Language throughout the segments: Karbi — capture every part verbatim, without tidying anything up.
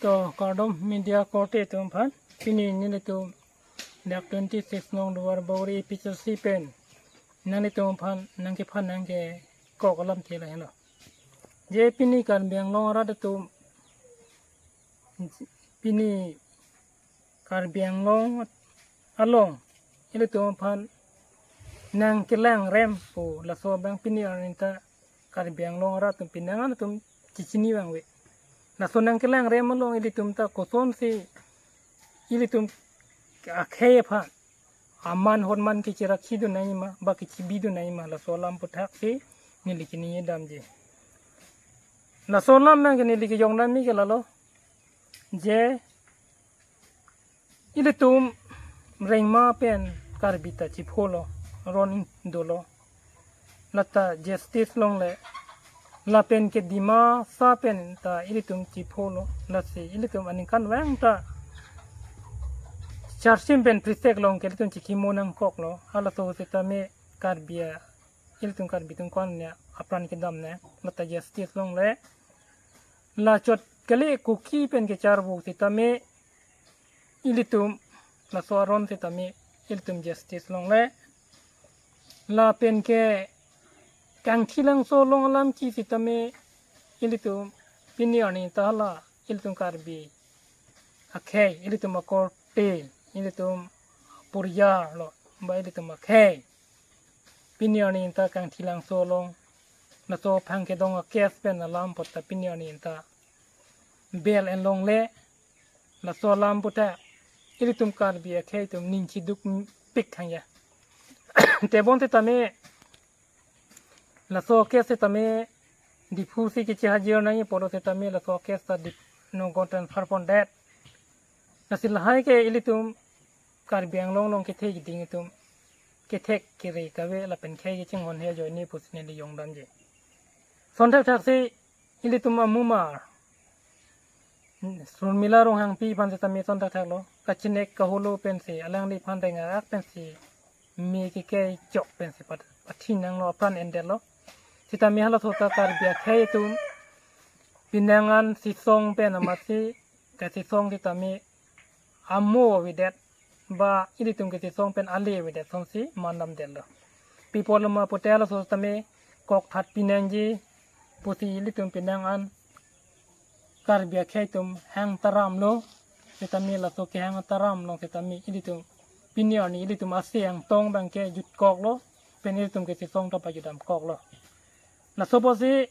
To, kardom media korte atum aphan, pini nelitum dak twenty six nong Duarbagori A P H L C pen nanglitum aphan nangkephan nangkekok alamthe lahelo. Je pini Karbi Anglong arat atum, pini Karbi Anglong along ilitum aphan nangkelangrem pu laso abang pini arni ta Karbi Anglong arat atum, pinangan atum chichini abang ave. Laso nangkelangrem along ilitum ta kosonsi ilitum akhei aphan aman honman kecherakhidun nangji ma, ba kechebidun nangji ma, laso alam aputhak si neli keningje damji. Laso alam nangke neli kejong damji ke lalo, je ilitum rengma pen Karbi ta chipholo, aron dolo, lata justice longle, lapen ke Dimasa pen ta ilitum chipholo, lasi ilitum aningkanvang ta charsim pen prisek along ke ilitum chikimo nangkoklo, halaso setame Karbi a, ilitum Karbi atum ko-an apran kedam ne, lata justice longle, la chot kali Kuki pen kecharvo setame ilitum, laso aron setame ilitum justice longle. Lapen ke Kangthilangso along alam ke setame ilitum pini arni ta hala ilitum Karbi akhei, ilitum akorte, ilitum aporial lo, ba ilitum akhei, pini arni ta Kangthilangso along laso aphang kedong a-case pen alam apot ta pini arni ta bail enlongle. Laso alam aputhak ilitum Karbi akhei atum ning chidukpik hangya. Tebon setame laso case setame Diphu si kechehajir nangji apotlo setame laso case ta Dip-, Nagaon transfer pondet. Lasi lahai ke ilitum Karbi Anglong along kethek keding atum kethek kere kave lapen khei kachinghon he ajoine pusi neli jong damji. Sonthakthak si ilitum amumar Surmila Ronghangpi aphan setame sonthakthak lo, kachinek kaholo pensi, alangliphan rengak pensi, me kekei chok pensi pat-, pathinanglo, apran endetlo. Setame halaso ta Karbi akhei atum pinangan sisong pen amatsi, kasisong setame amo avedet, ba ilitum kesisong pen ale avedet asonsi mandamdetlo. Pi apotlo ma pute halaso setame kokthat pinangji pusi ilitum pinangan Karbi akhei atum hang taramlo, setame laso kehang taram along setame ilitum pini arni ilitum ase angtong abang ke jutkoklo, pen ilitum kesisong ta pajutdamkoklo. Laso apotsi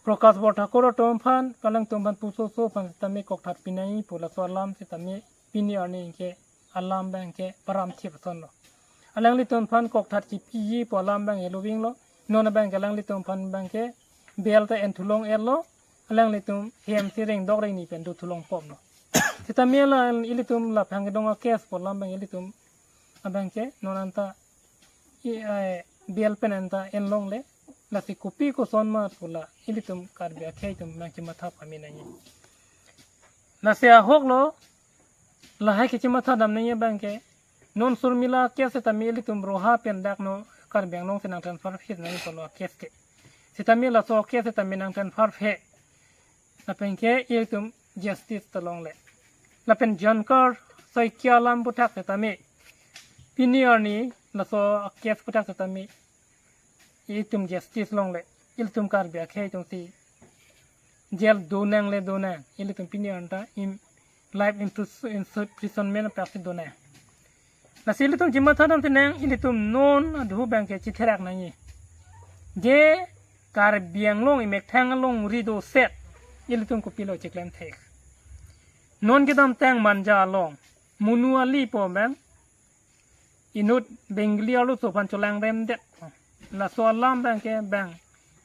Prakash Borthakur atum aphan, kalangtum aphan pusoso aphan setame kokthat pinangji pu laso alam setame pini arni ke alam abang ke param thip asonlo. Alanglitum aphan kokthat kipiji pu alam abang ke lovinglo. Non abang ke alanglitum aphan abang ke bail ta enthulong etlo. Alanglitum hem si rengdok rengni pen dothulong pomlo. Setame la ilitum laphang kedong a-case pu alam abang ilitum abang ke non anta i, eh, bail pen anta enlongle, lasi kopi koson ma pu la ilitum Karbi akhei atum nangchematha pame nangji. Lasi ahoklo, lahai kechematha dam nangji abang ke, non Surmila case setame ilitum Roha pen dak no Karbi Anglong si nangtransfer phi nangji apotlo case ke. Setame laso case setame nangtransfer phi, lapen ke ilitum justice ta longle. Lapen Jankar Saikia alam aputhak setame pini arni laso case aputhak setame ilitum justice longle. Ilitum Karbi akhei atum si jail donangle donang, ilitum pini arni ta im-, life impris-, imprisonment apak si donang. Lasi ilitum chematha dam tenang, ilitum non adhu abang ke chitherak nangji. Je Karbi Anglong imethang along rido set, ilitum kopilo chiklem thek. Non kedamtang Manja along, Monu Ali pu abang, inut Bengali arloso aphan cholangremdet. Laso alam abang ke bang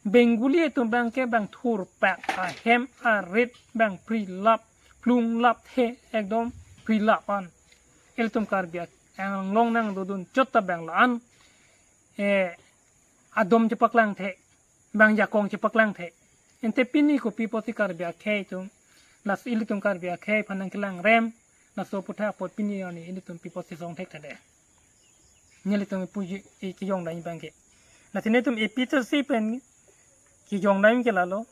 Bengali atum abang ke bang thurpak, ahem arit bang prilap, plunglap the, ekdom prilap an. Ilitum Karbi Anglong nangdodun chot ta bang la-an, eh, adom chepaklang the, bang jakong chepaklang the. Ante pini kopi apotsi Karbi akhei atum, lasi ilitum Karbi akhei aphan nangkelangrem, laso aputhak apot pini arni ilitum pi apotsi song thekthedetde. Nelitum puji i kejong dam abang ke. Lasi netum A P H L C pen kejong dam ke lalo.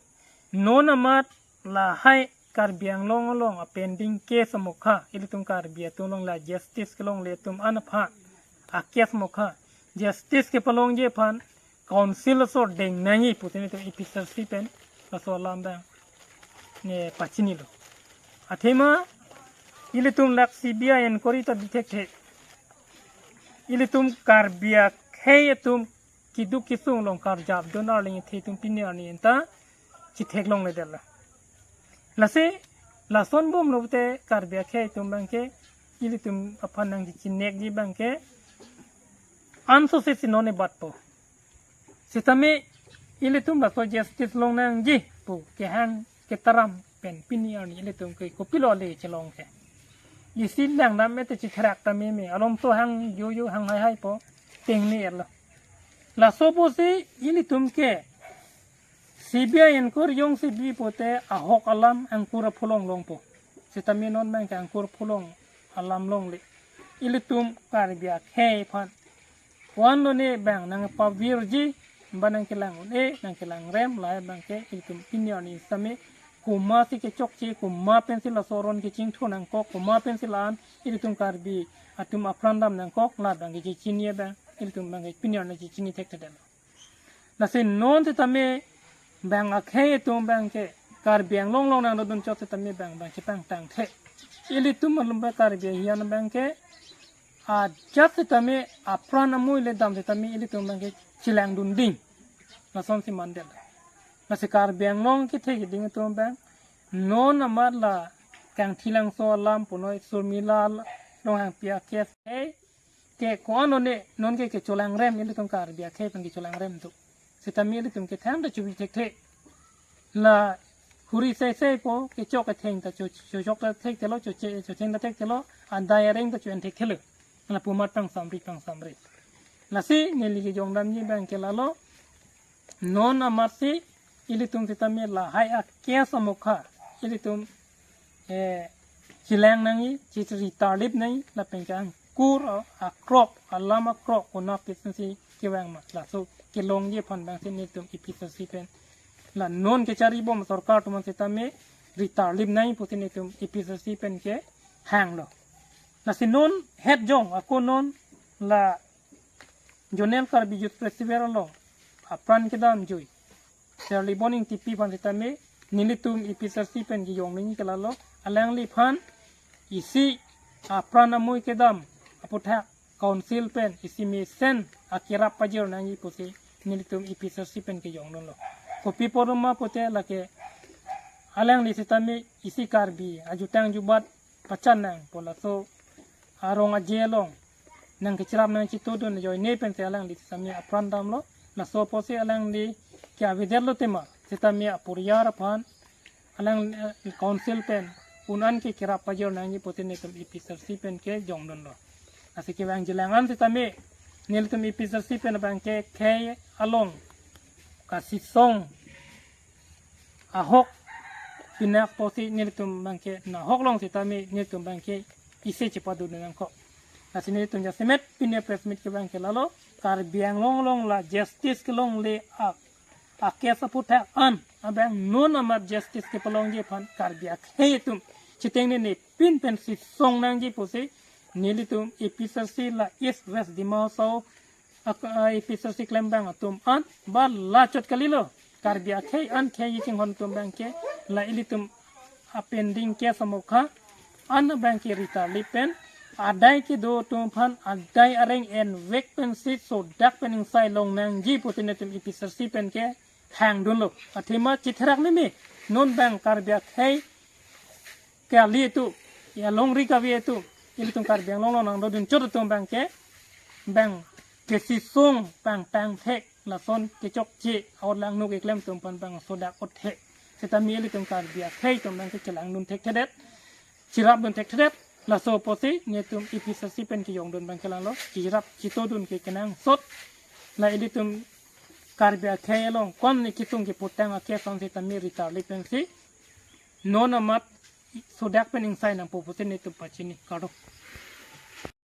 Non amat lahai Karbi Anglong along a pending case amokha, ilitum Karbi atum along la justice kelongle atum an aphan a case amokha justice kepalongji aphan council aso deng nangji putin itum A P H L C pen laso alam abang ne pachinilo. Athema ilitum lak C B I inquiry ta bi thekthe. Ilitum Karbi akhei atum keduk kesung along karjap dun arleng athe atum pini arni anta chetheklongledetlo. Lasi lason bomlo pute Karbi akhei atum abangke ilitum aphan nangchinekji abangke ansose si non ebatpo. Sitame ilitum laso justice longnangji pu kehang ketaram pen pini arni ilitum ke kopilo le chelong ke. Isi langdam ete chitherak tame me alom to hang yoyo hang haihaipo, tengne erlo. Laso pusi ilitum ke C B I inquiry jongsi bi pute ahok alam angkur aphu long longpo. Sitame non abangke angkur aphu long alam longle. Ilitum Karbi akhei aphan ko-an lone abang nangpavirji, ba nangkelang un-e, nangkelang rem, lahai abangke ilitum pini arni sitame komatsi kechokche, komat pensi laso aron kechingthur nangkok, komat pensi la-an ilitum Karbi atum apran dam nangkok, la abangke chechini abang, ilitum abangke pini arni chechini thekthedetlo. Lasi non sitame abang akhei atum abangke Karbi Anglong along nangdodun chot sitame abang abang chepangtangthe. Ilitum malum ba Karbi ahian abangke ajat sitame apran amui le dam sitame ilitum abangke chelangdun ding. Lasonsi mandetlo. Lasi Karbi Anglong kethe keding atum abang non amat la Kangthilangso alam punoi Surmila Ronghangpi a case ke ko-an lone non ke kecholang rem, ilitum Karbi akhei pen kecholang rem tu. Sitame ilitum ke than ta chubi thekthe. La huri sei sei po kechok ketheng ta cho cho chok ta thekthelo, cho che cho theng ta thekthelo, adai areng ta cho-en thekthelo. La pu amat pangsamri pangsamri. Lasi neli kejongdamji abangke lalo. Non amatsi ilitum sitame lahai a case amokha ilitum eh, chelang nangji, chi ritarlip nangji, lapen ke angkur a, akrok, alam akrok, konat pensi kevang ma, laso kelongji aphan abangsi nelitum A P H L C pen. La non kecharibom sorkar atum an sitame ritarlip nangji pusi nelitum A P H L C pen kehanglo. Lasi non het jong, ako non la Zonal Karbi Youth Festival along apran kedam jui Sir Libon Ingtipi aphan sitame nelitum A P H L C pen kejong nangji ke lalo, alangliphan isi apran amui kedam aputhak council pen isi mesen akerap pajir nangji pusi nelitum A P H L C pen kejongdunlo. Kopi poroma pute lake alangli sitame isi Karbi ajutang jubat pachan nangpo, laso arong aje along nangkechirap nangchitodun ajoine pensi alangli sitame apran damlo. Laso apotsi alangli ke avedetlo tema sitame aporiyar aphan alang, eh, council pen un-an ke kerap pajir nangji pusi nelitum A P H L C pen kejongdunlo. Lasi kevang jilang an sitame nelitum A P H L C pen abangke khei along kasisong ahok pinak pusi nelitum abangke nahok long sitame nelitum abangke isi chepadun nangkok. Lasi nelitum jasemet pini press meet ke abangke lalo, Karbi Anglong along la justice kelongle a, a case aputhak an abang non amat justice kepalongji aphan Karbi akhei atum chitengnene pin pensi song nangji pusi nelitum A P H L C la East West Dima Hasao ak-, ah, A P H L C klembang atum an ba la chot kalilo. Karbi akhei an khei chinghon atum abangke la ilitum a pending case amokha an abangke ritarlip pen adai kedo atum aphan adai areng envek pensi sodak pen ingsai long nangji pusi nelitum A P H L C pen kehangdunlo. Athema chitherak neme non abang Karbi akhei kali atum, ya longri kave atum, ilitum Karbi Anglong along nangdodun chot atum abangke, abang kesisong pangtangthek, lason kechokche, aor langnuk keklem atum aphan abang sodak othek. Sitame ilitum Karbi akhei atum abangke chelangdun thekthedet, chirapdun thekthedet. Laso apotsi nelitum A P H L C pen kejongdun abangke lalo, chirap chitodun ke kenangsot. La ilitum Karbi akhei along ko-an ne kitung keputang a case an sitame ritarlip pensi non amat sodak pen ingsai nangpo pusi nelitum pachini, kardom.